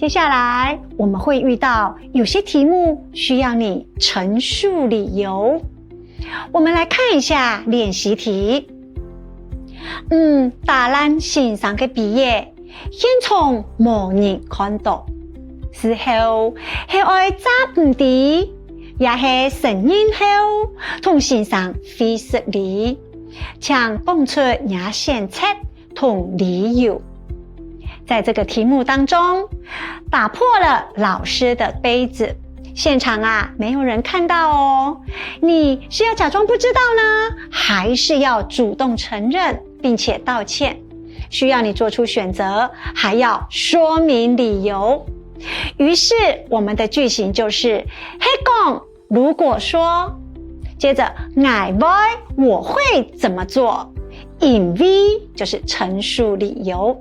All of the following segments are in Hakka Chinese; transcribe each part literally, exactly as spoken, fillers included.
接下來，我們會遇到有些題目需要你陳述理由。我們來看一下練習題。嗯，打爛先生个杯仔，現場無人看到。事後，係愛詐毋知，也係承認後，同先生會失禮，請講出若選擇 同理由。在這個題目當中，打破了老師的杯子，現場啊，沒有人看到哦。你是要假裝不知道呢，還是要主動承認並且道歉？需要你做出選擇，還要說明理由。於是我們的句型就是：係講 如果說，接著，𠊎會，我會怎麼做？因為就是陳述理由。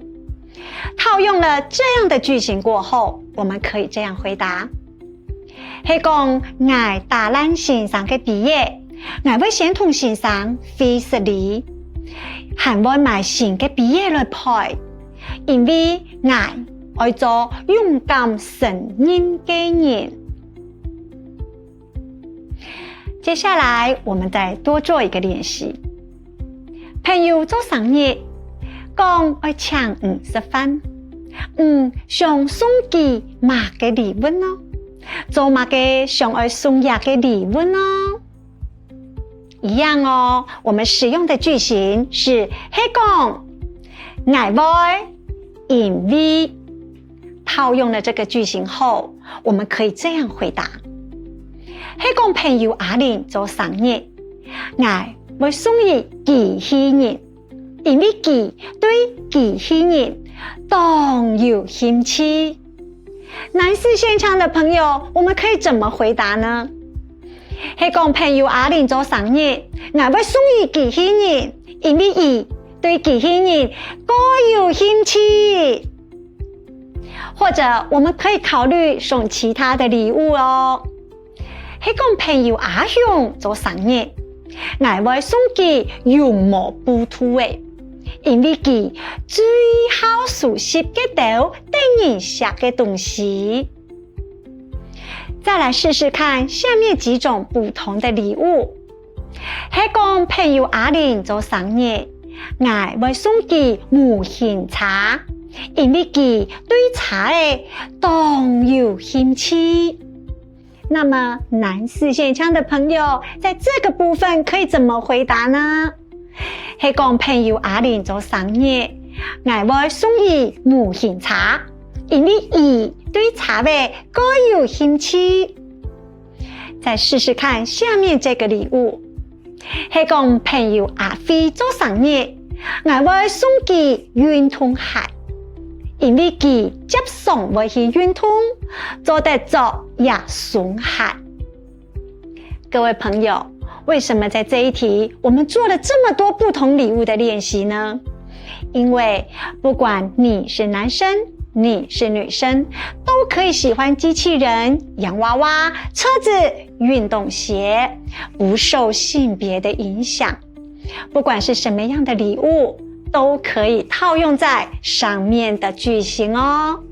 套用了這樣的句型過後，我們可以這樣回答：係講𠊎打爛先生个杯仔，𠊎會先同先生會失禮，還會買新个杯仔來賠，因為𠊎愛做勇敢承認个人。 接下來，我們再多做一個練習。朋友做生日，講愛請你食飯，你想送佢麼个禮物呢？做麼个想愛送這个禮物呢？一樣哦，我們使用的句型是：係講，𠊎會，因為。 套用了這個句型後，我們可以這樣回答：係講朋友阿玲做生日，𠊎會送佢機器人，因為佢對機器人當有興趣。男士現場的朋友，我們可以怎麼回答呢？係講朋友阿玲做生日，𠊎會送佢機器人，因為佢對機器人蓋有興趣。 或者我們可以考慮送其他的禮物哦。係講朋友阿雄做生日，𠊎會送佢絨毛布袋仔，因為佢最好收集該兜得人惜个東西。再來試試看下面幾種不同的禮物。 係講朋友阿玲做生日，𠊎會送佢模型車，因為佢對車仔當有興趣。那麼，男士現場的朋友，在這個部分可以怎麼回答呢？係講朋友阿玲做生日，𠊎會送佢模型車，因為佢對車仔蓋有興趣。 再試試看下面這個禮物。係講朋友阿輝做生日，𠊎會送佢運動鞋，因為佢輒常會去運動，做得著這雙鞋。各位朋友，為什麼在這一題我們做了這麼多不同禮物的練習呢？ 因為不管你是男生，你是女生，都可以喜歡機器人、洋娃娃、車子、運動鞋，不受性別的影響。不管是什麼樣的禮物，都可以套用在上面的句型哦。